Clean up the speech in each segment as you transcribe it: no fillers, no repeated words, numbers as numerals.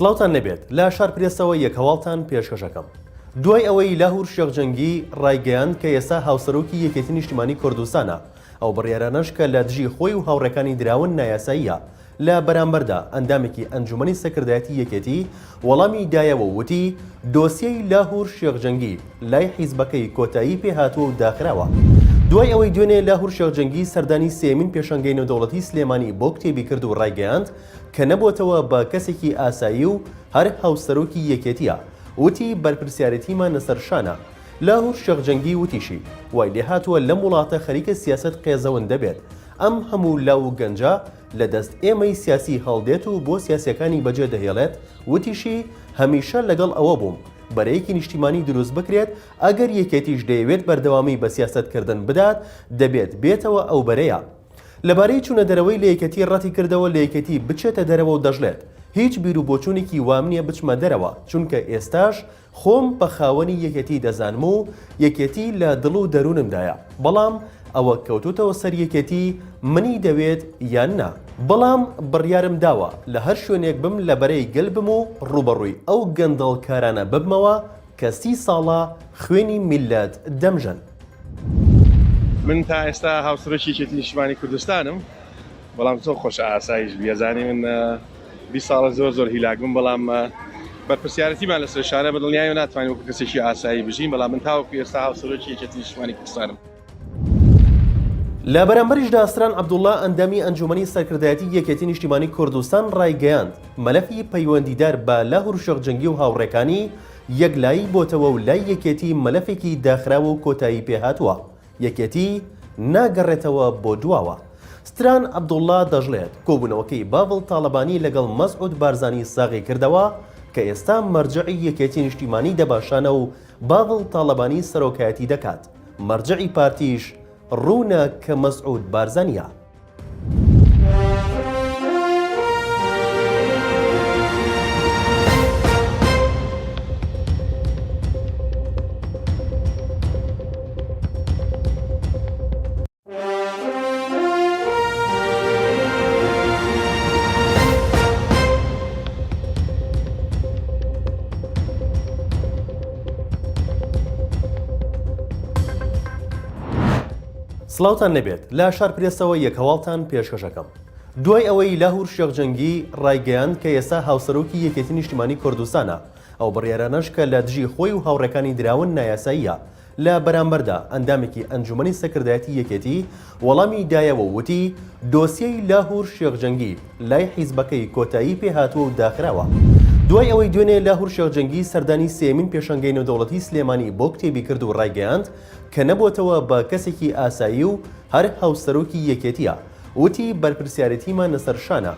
سڵاوتان لێبێت لە شار پرێسەوە یەک هەواڵتان پێشکەشەکەم. دوای ئەوەی لاهور شێخ جەنگی ڕایگەیاند کە ئێستا هاوسەرۆکی یەکێتی نیشتیمانی کوردستانە، ئەو بڕیارانەش کە لە دژی خۆی و هاوڕێکانی دراون نایاساییە، لە بەرامبەردا ئەندامێکی ئەنجومەنی سەکردایەتی یەکێتی وەڵامی دایەوە و وتی، دۆسیەی لاهور شێخ جەنگی لای حیزبەکەی کۆتایی پێهاتووە و داخراوە. دوای ئەوەی دوێنێ لاهور شێخ جەنگی سەردانی سێیەمین پێشانگەی نێودەوڵەتی سلێمانی بۆ کتێبی کرد و ڕایگەیاند کە نەبۆتەوە بە کەسێکی ئاسایی و هەر هاوسەرۆکی یەکێتییە، وتی بەرپرسیارێتیمان لەسەر شانە. لاهور شێخ جەنگی وتیشی، وای لێهاتووە لەم وڵاتە خەریکە سیاسەت قێزەون دەبێت، ئەم هەموو لاو و گەنجە لە دەست ئێمەی سیاسی هەڵدێت و بۆ سیاسیەکانی بەجێ دەهێڵێت، وتیشی، هەمیشە لەگەڵ ئەوە بووم بەرەیەکی نیشتیمانی دروست بکرێت، ئەگەر یەکێتیش دەیەوێت بەردەوامی بە سیاسەتکردن بدات، دەبێت بێتەوە ئەو بەرەیە. لەبارەی چوونە دەرەوەی لە یەکێتی ڕەتیکردەوە لە یەکێتی بچێتە دەرەوە و دەشڵێت، هیچ بیروبۆچوونێکی وام نییە بچمە دەرەوە، چونکە ئێستاش خۆم بە خاوەنی یەکێتی دەزانم و یەکێتی لە دڵ و دەروونمدایە، بەڵام ئەوە کەوتۆتەوە سەر یەکێتی منی دەوێت یان نا، بەڵام بڕیارم داوە لە هەر شوێنێک بم لە بەرەی گەل بم و ڕووبەڕووی ئەو گەندەڵکارانە ببمەوە کە سی ساڵە خوێنی میللەت دەمژن. من تا ئێستا هاوسەرۆکی یەکێتی نیشتیمانی کوردستانم بەڵام زۆر خۆشە ئاسایش بی ئەزانی من 20 ساڵە زۆر زۆر هیلاک بووم بەڵام بەرپرسیارەتیمان لەسەر شانە بە دڵنیایەوە ناتوانین وەکو کەسێکی ئاسایی بژین بەڵام من تاوەکو ئێستا هاوسەرۆکی یەکێتی نیشتیمانی کوردستانم. لە بەرامبەریشدا ستران عەبدوڵا ئەندامی ئەنجومەنی سەرکردایەتی یەکێتی نیشتیمانی کوردستان ڕایگەیاند، مەلەفی پەیوەندیدار بە لاهور شێخ جەنگی و هاوڕێکانی یەکلایی بۆتەوە و لای یەکێتی مەلەفێکی داخراوە و کۆتایی پێهاتووە، یەکێتی ناگەڕێتەوە بۆ دواوە. ستران عەبدوڵا دەشڵێت، کۆبوونەوەکەی باڤڵ تاڵەبانی لەگەڵ مەسعود بارزانی ساغی کردەوە کە ئێستا مەرجەعی یەکێتی نیشتیمانی دەباشانە و باڤڵ تاڵەبانی سەرۆکایەتی دەکات، مەرجەعی پارتیش ڕوونە کە مەسعود بارزانییە. سڵاوتان لێبێت لە شار پرێسەوە یەک هەواڵتان پێشکەشەکەم. دوای ئەوەی لاهور شێخ جەنگی ڕایگەیاند کە ئێستا هاوسەرۆکی یەکێتی نیشتیمانی کوردستانە، ئەو بڕیارانەش کە لە دژی خۆی و هاوڕێکانی دراون نایاساییە، لە بەرامبەردا ئەندامێکی ئەنجومەنی سەکردایەتی یەکێتی وەڵامی دایەوە و وتی، دۆسیەی لاهور شێخ جەنگی لای حیزبەکەی کۆتایی پێهاتووە و داخراوە. دوای ئەوەی دوێنێ لاهور شێخ جەنگی سەردانی سێیەمین پێشانگەی نێودەوڵەتی سلێمانی بۆ کتێبی کرد و ڕایگەیاند کە نەبۆتەوە بە کەسێکی ئاسایی و هەر هاوسەرۆکی یەکێتییە، وتی بەرپرسیارێتیمان لەسەر شانە.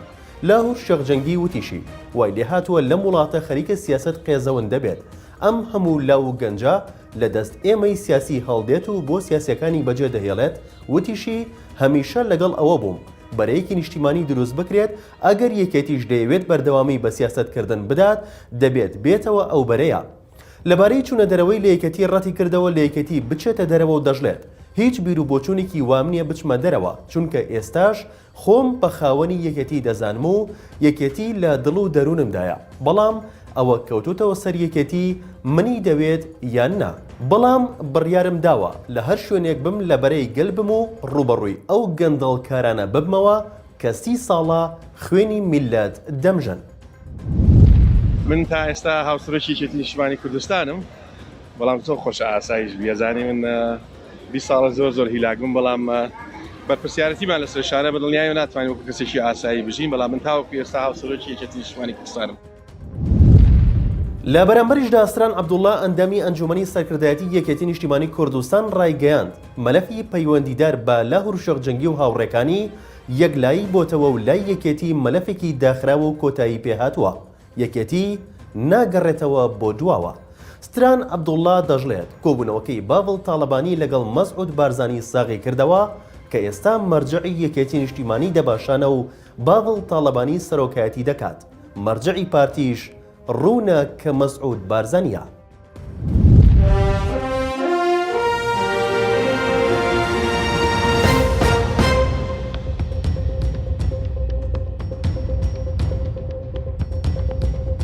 لاهور شێخ جەنگی وتیشی، وای لێهاتووە لەم وڵاتە خەریکە سیاسەت قێزەون دەبێت، ئەم هەموو لاو و گەنجە لە دەست ئێمەی سیاسی هەڵدێت و بۆ سیاسیەکانی بەجێ دەهێڵێت، وتیشی، هەمیشە لەگەڵ ئەوە بووم بەرەیەکی نیشتیمانی دروست بکرێت، ئەگەر یەکێتیش دەیەوێت بەردەوامی بە سیاسەتکردن بدات، دەبێت بێتەوە ئەو بەرەیە. لەبارەی چوونە دەرەوەی لە یەکێتی ڕەتیکردەوە لە یەکێتی بچێتە دەرەوە و دەشڵێت، هیچ بیروبۆچوونێکی وام نییە بچمە دەرەوە، چونکە ئێستاش خۆم بە خاوەنی یەکێتی دەزانم و یەکێتی لە دڵ و دەروونمدایە، بەڵام ئەوە کەوتۆتەوە سەر یەکێتی منی دەوێت یان نا، بەڵام بڕیارم داوە لە هەر شوێنێک بم لە بەرەی گەل بم و ڕووبەڕووی ئەو گەندەڵکارانە ببمەوە کە سی ساڵە خوێنی میللەت دەمژن. من تا ئێستا هاوسەرۆکی یەکێتی نیشتیمانی کوردستانم بەڵام زۆر خۆشە ئاسایش بی ئەزانی من 20 ساڵە زۆر زۆر هیلاک بووم بەڵام بەرپرسیارەتیمان لەسەر شانە بە دڵنیایەوە ناتوانین وەکو کەسێکی ئاسایی بژین بەڵام من تاوەکو ئێستا هاوسەرۆکی یەکێتی نیشتیمانی کوردستانم. لە بەرامبەریشدا ستران عەبدوڵا ئەندامی ئەنجومەنی سەرکردایەتی یەکێتی نیشتیمانی کوردستان ڕایگەیاند، مەلەفی پەیوەندیدار بە لاهور شێخ جەنگی و هاوڕێکانی یەکلایی بۆتەوە و لای یەکێتی مەلەفێکی داخراوە و کۆتایی پێهاتووە، یەکێتی ناگەڕێتەوە بۆ دواوە. ستران عەبدوڵا دەشڵێت، کۆبوونەوەکەی باڤڵ تاڵەبانی لەگەڵ مەسعود بارزانی ساغی کردەوە کە ئێستا مەرجەعی یەکێتی نیشتیمانی دەباشانە و باڤڵ تاڵەبانی سەرۆکایەتی دەکات، مەرجەعی پارتیش ڕوونە کە مەسعود بارزانییە.